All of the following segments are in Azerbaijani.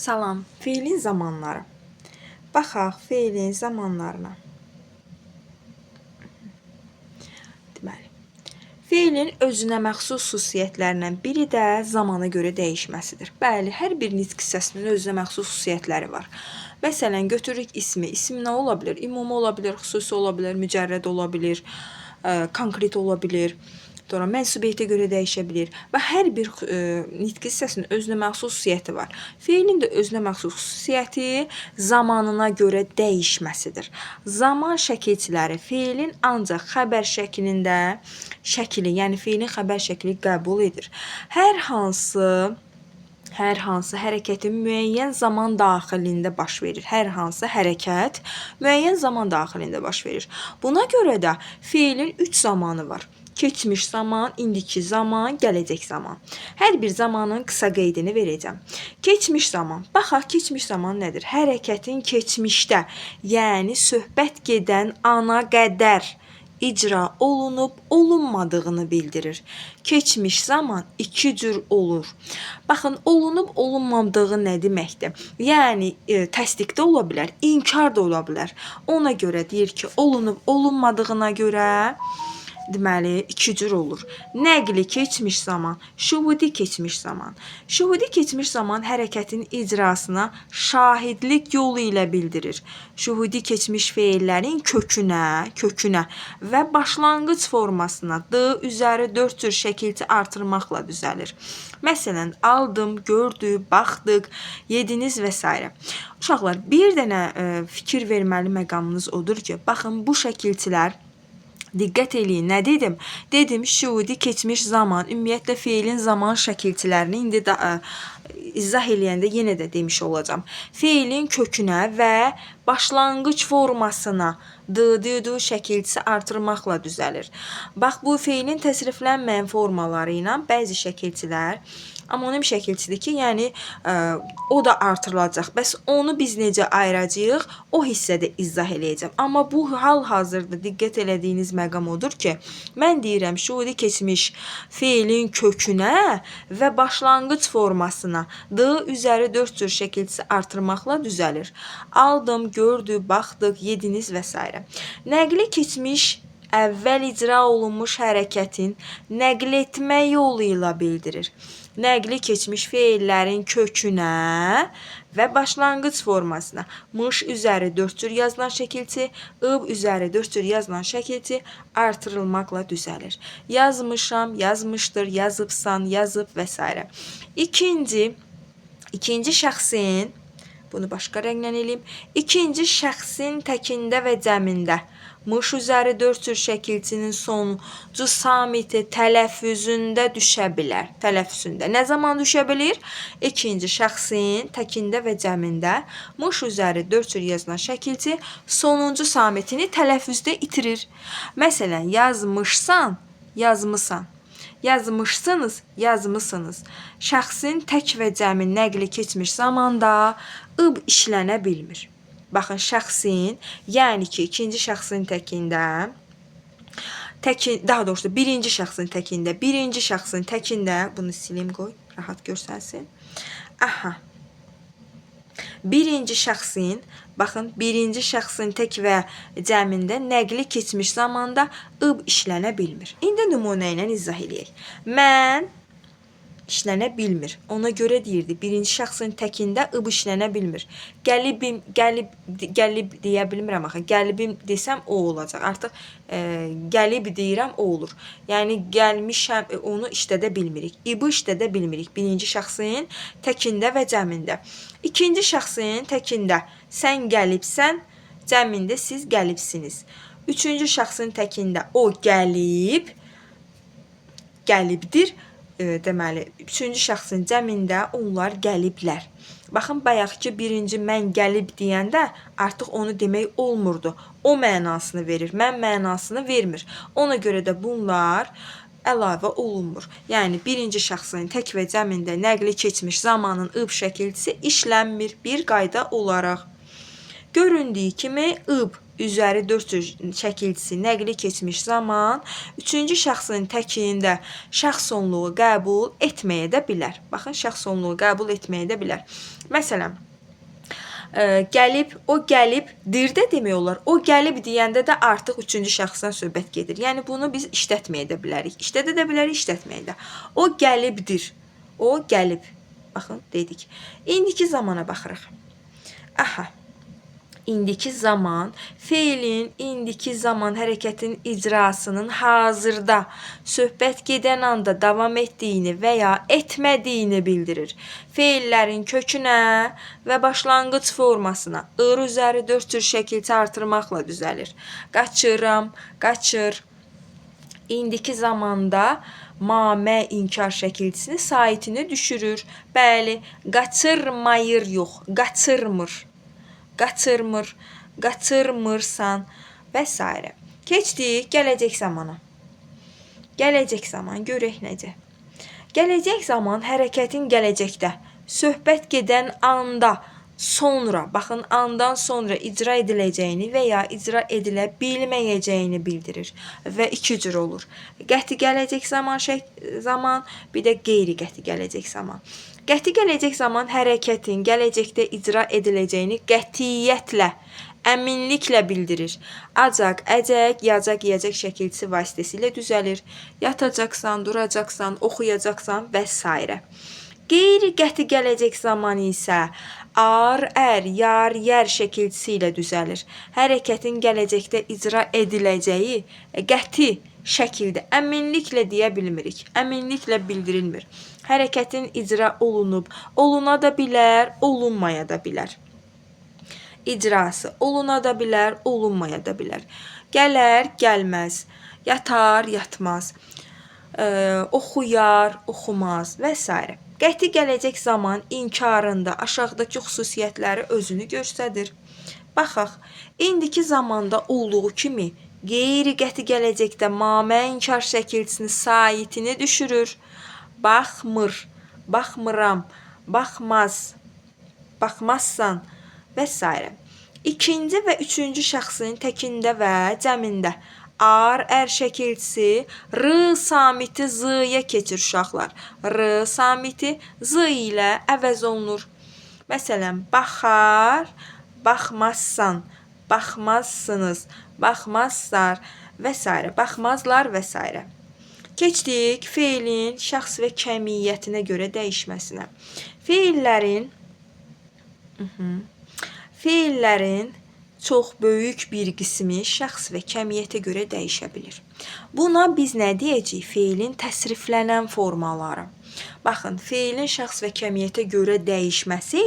Salam, feilin zamanları. Baxaq feilin zamanlarına. Deməli, feilin özünə məxsus xüsusiyyətlərindən biri də zamana görə dəyişməsidir. Bəli, hər bir nitq hissəsinin özünə məxsus xüsusiyyətləri var. Məsələn, götürürük ismi. İsm nə ola bilər? Ümumi ola bilər, xüsusi ola bilər, mücərrəd ola bilər, konkret ola bilər. Sonra mənsubiyyətə görə dəyişə bilər və hər bir nitq hissəsinin özünə məxsus xüsusiyyəti var. Feilin də özünə məxsus xüsusiyyəti zamanına görə dəyişməsidir. Zaman şəkilçiləri feilin ancaq xəbər şəklində şəkili, yəni feilin xəbər şəkli qəbul edir. Hər hansı hərəkətin müəyyən zaman daxilində baş verir. Hər hansı hərəkət müəyyən zaman daxilində baş verir. Buna görə də feilin 3 zamanı var. Keçmiş zaman, indiki zaman, gələcək zaman. Hər bir zamanın qısa qeydini verəcəm. Keçmiş zaman. Baxaq, keçmiş zaman nədir? Hərəkətin keçmişdə, yəni söhbət gedən ana qədər icra olunub olunmadığını bildirir. Keçmiş zaman iki cür olur. Baxın, olunub olunmadığı nə deməkdir? Yəni təsdiq də ola bilər, inkar da ola bilər. Ona görə deyir ki, olunub olunmadığına görə deməli, iki cür olur. Nəqli keçmiş zaman, şuhudi keçmiş zaman. Şuhudi keçmiş zaman hərəkətin icrasına şahidlik yolu ilə bildirir. Şuhudi keçmiş feillərin kökünə və başlanğıc formasına d üzəri 4 cür şəkilçi artırmaqla düzəlir. Məsələn, aldım, gördü, baxdıq, yediniz və s. Uşaqlar, bir dənə fikir verməli məqamınız odur ki, baxın, bu şəkilçilər diqqət eləyin, nə dedim? Dedim, şuhudi keçmiş zaman, ümumiyyətlə feilin zaman şəkilçilərini indi da, izah eləyəndə yenə də demiş olacağam. Feilin kökünə və başlanğıc formasına d, d, d şəkilçisi artırmaqla düzəlir. Bax, bu feilin təsriflənməyən formaları ilə bəzi şəkilçilər, amma onun şəkilçidir ki, yəni o da artırılacaq. Bəs onu biz necə ayıracağıq? O hissədə izah eləyəcəm. Amma bu hal-hazırda diqqət elədiyiniz məqam odur ki, mən deyirəm, şuhudi keçmiş feilin kökünə və başlanğıc formasına d üzəri 4 cür şəkilçisi artırmaqla düzəlir. Aldım, gördü, baxdıq, yediniz və s. Nəqli keçmiş əvvəl icra olunmuş hərəkətin nəql etmə yolu ilə bildirir. Nəqli keçmiş feillərin kökünə və başlanğıc formasına mış üzəri 4 cür yazılan şəkilçi, ıb üzəri 4 cür yazılan şəkilçi artırılmaqla düzəlir. Yazmışam, yazmışdır, yazıbsan, yazıb və s. İkinci şəxsin, bunu başqa rənglə eləyim, ikinci şəxsin təkində və cəmində mış üzəri 4 cür şəkilçinin sonuncu samiti tələffüzündə düşə bilər. Tələffüzündə. Nə zaman düşə bilir? İkinci şəxsin təkində və cəmində mış üzəri 4 cür yazılan şəkilçi sonuncu samitini tələffüzdə itirir. Məsələn, yazmışsan, yazmısan. Yazmışsınız, yazmısınız. Şəxsin tək və cəmi nəqli keçmiş zamanda ıb işlənə bilmir. Baxın, şəxsin, yəni ki, ikinci şəxsin təkində, daha doğrusu birinci şəxsin təkində, birinci şəxsin təkində, bunu silim qoy, rahat görsənsin. Aha. Birinci şəxsin, baxın, birinci şəxsin tək və cəmində nəqli keçmiş zamanda ıb işlənə bilmir. İndi nümunə ilə izah eləyək. Mən işlənə bilmir. Ona görə deyirdi, birinci şəxsin təkində ıb işlənə bilmir. Gəlibim, gəlib, gəlib deyə bilmirəm axı. Gəlibim desəm o olacaq. Artıq gəlib deyirəm o olur. Yəni gəlmişəm, onu işlədə bilmirik. İbı işlədə bilmirik. Birinci şəxsin təkində və cəmində. İkinci şəxsin təkində sən gəlibsən, cəmində siz gəlibsiniz. Üçüncü şəxsin təkində o gəlib, gəlibdir. Deməli, üçüncü şəxsin cəmində onlar gəliblər. Baxın, bayaqki birinci mən gəlib deyəndə artıq onu demək olmurdu. O mənasını verir, mən mənasını vermir. Ona görə də bunlar əlavə olunmur. Yəni, birinci şəxsin tək və cəmində nəqli keçmiş zamanın ıb şəkilçisi işlənmir bir qayda olaraq. Göründüyü kimi ıb üzəri 4 cür şəkilçisi nəqli keçmiş zaman üçüncü şəxsin təkiyində şəxs onluğu qəbul etməyə də bilər. Baxın, şəxs onluğu qəbul etməyə də bilər. Məsələn, gəlib, o gəlib, dir də demək olar. O gəlib deyəndə də artıq üçüncü şəxsdən söhbət gedir. Yəni bunu biz işlətməyə də bilərik. İşlədə də bilərik, işlətməyə də. O gəlibdir. O gəlib. Baxın, dedik. İndiki zamana baxırıq. Aha. İndiki zaman feilin indiki zaman hərəkətin icrasının hazırda söhbət gedən anda davam etdiyini və ya etmədiyini bildirir. Feillərin kökünə və başlanğıc formasına ır üzəri 4 cür şəkilçi artırmaqla düzəlir. Qaçıram, qaçır. İndiki zamanda ma, mə inkar şəkilçisini saitini düşürür. Bəli, qaçırmayır yox, qaçırmır. Qaçırmır, qaçırmırsan və s. Keçdik gələcək zamana. Gələcək zaman görək necə. Gələcək zaman hərəkətin gələcəkdə, söhbət gedən anda, sonra, baxın, andan sonra icra ediləcəyini və ya icra edilə bilməyəcəyini bildirir və iki cür olur. Qəti gələcək zaman, bir də qeyri-qəti gələcək zaman. Qəti gələcək zaman hərəkətin gələcəkdə icra ediləcəyini qətiyyətlə, əminliklə bildirir. Acaq, əcək, yacaq, yeyəcək şəkilçisi vasitəsilə düzəlir. Yatacaqsan, duracaqsan, oxuyacaqsan və s. Qeyri-qəti gələcək zaman isə ar, ər, yar, yər şəkilçisi ilə düzəlir. Hərəkətin gələcəkdə icra ediləcəyi qəti şəkildə əminliklə deyə bilmirik. Əminliklə bildirilmir. Hərəkətin icra olunub, oluna da bilər, olunmaya da bilər. İcrası oluna da bilər, olunmaya da bilər. Gələr, gəlməz, yatar, yatmaz, oxuyar, oxumaz və s. Qəti gələcək zaman inkarında aşağıdakı xüsusiyyətləri özünü göstərir. Baxaq, indiki zamanda olduğu kimi qeyri-qəti gələcəkdə ma-mə inkar şəkilçisini saitini düşürür. Baxmır, baxmıram, baxmaz, baxmazsan və s. İkinci və üçüncü şəxsin təkində və cəmində ar, ər şəkilçisi r samiti z-yə keçir uşaqlar. R samiti z ilə əvəz olunur. Məsələn, baxar, baxmazsan, baxmazsınız, baxmazlar və s. Baxmazlar və s. Keçdik feilin şəxs və kəmiyyətinə görə dəyişməsinə. Feillərin çox böyük bir qismi şəxs və kəmiyyətə görə dəyişə bilir. Buna biz nə deyəcəyik? Feilin təsriflənən formaları. Baxın, feilin şəxs və kəmiyyətə görə dəyişməsi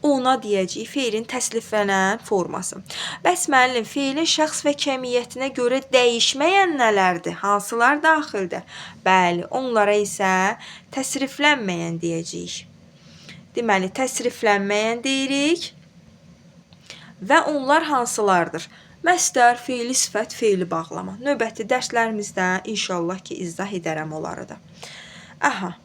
ona deyəcəyik feilin təsriflənən forması. Bəs müəllim, feilin şəxs və kəmiyyətinə görə dəyişməyən nələrdir? Hansılar daxildir? Bəli, onlara isə təsriflənməyən deyəcəyik. Deməli, təsriflənməyən deyirik. Və onlar hansılardır? Məstər, feili sifət, feili bağlama. Növbəti dərslərimizdə inşallah ki, izah edərəm onları da. Aha.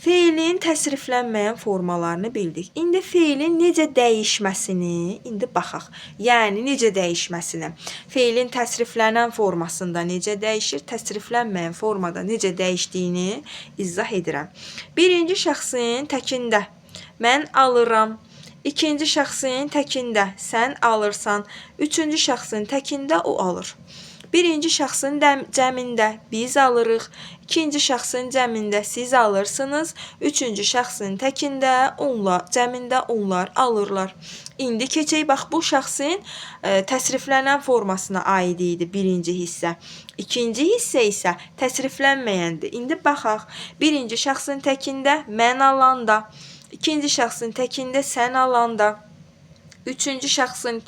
Feilin təsriflənməyən formalarını bildik. İndi feilin necə dəyişməsini indi baxaq. Yəni necə dəyişməsini. Feilin təsriflənən formasında necə dəyişir, təsriflənməyən formada necə dəyişdiyini izah edirəm. Birinci şəxsin təkində mən alıram. İkinci şəxsin təkində sən alırsan. Üçüncü şəxsin təkində o alır. Birinci şəxsin cəmində biz alırıq. İkinci şəxsin cəmində siz alırsınız. Üçüncü şəxsin təkində onlar, cəmində onlar alırlar. İndi keçək bax bu şəxsin təsriflənən formasına aid idi birinci hissə. İkinci hissə isə təsriflənməyəndir. İndi baxaq. Birinci şəxsin təkində mən alanda, ikinci şəxsin təkində sən alanda, üçüncü şəxsin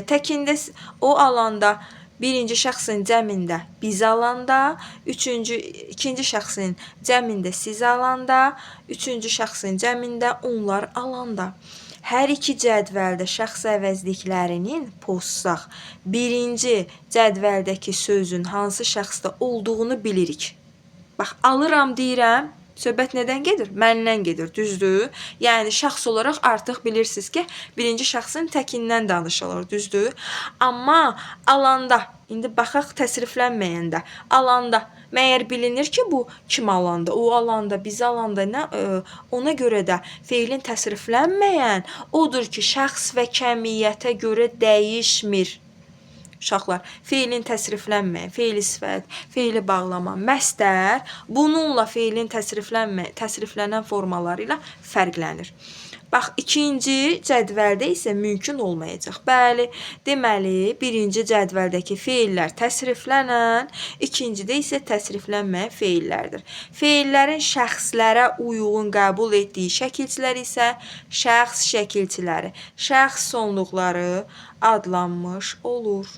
təkində o alanda, birinci şəxsin cəmində biz alanda, ikinci şəxsin cəmində siz alanda, üçüncü şəxsin cəmində onlar alanda. Hər iki cədvəldə şəxs əvəzliklərinin pozsaq, birinci cədvəldəki sözün hansı şəxsdə olduğunu bilirik. Bax, alıram deyirəm, Söhbət nədən gedir? Məndən gedir, düzdür? Yəni şəxs olaraq artıq bilirsiniz ki, birinci şəxsin təkindən danışılır, düzdür? Amma alanda, indi baxaq təsriflənməyəndə, alanda məyər bilinir ki, bu kim alanda, o alanda, biz alanda, nə ona görə də feilin təsriflənməyən odur ki, şəxs və kəmiyyətə görə dəyişmir. Uşaqlar, feilin təsriflənməyən, feili sifət, feili bağlama, məstər bununla feilin təsriflənən formaları ilə fərqlənir. Bax, ikinci cədvəldə isə mümkün olmayacaq. Bəli, deməli, birinci cədvəldəki feillər təsriflənən, ikincidə isə təsriflənməyən feillərdir. Feillərin şəxslərə uyğun qəbul etdiyi şəkilçilər isə şəxs şəkilçiləri, şəxs sonluqları adlanmış olur.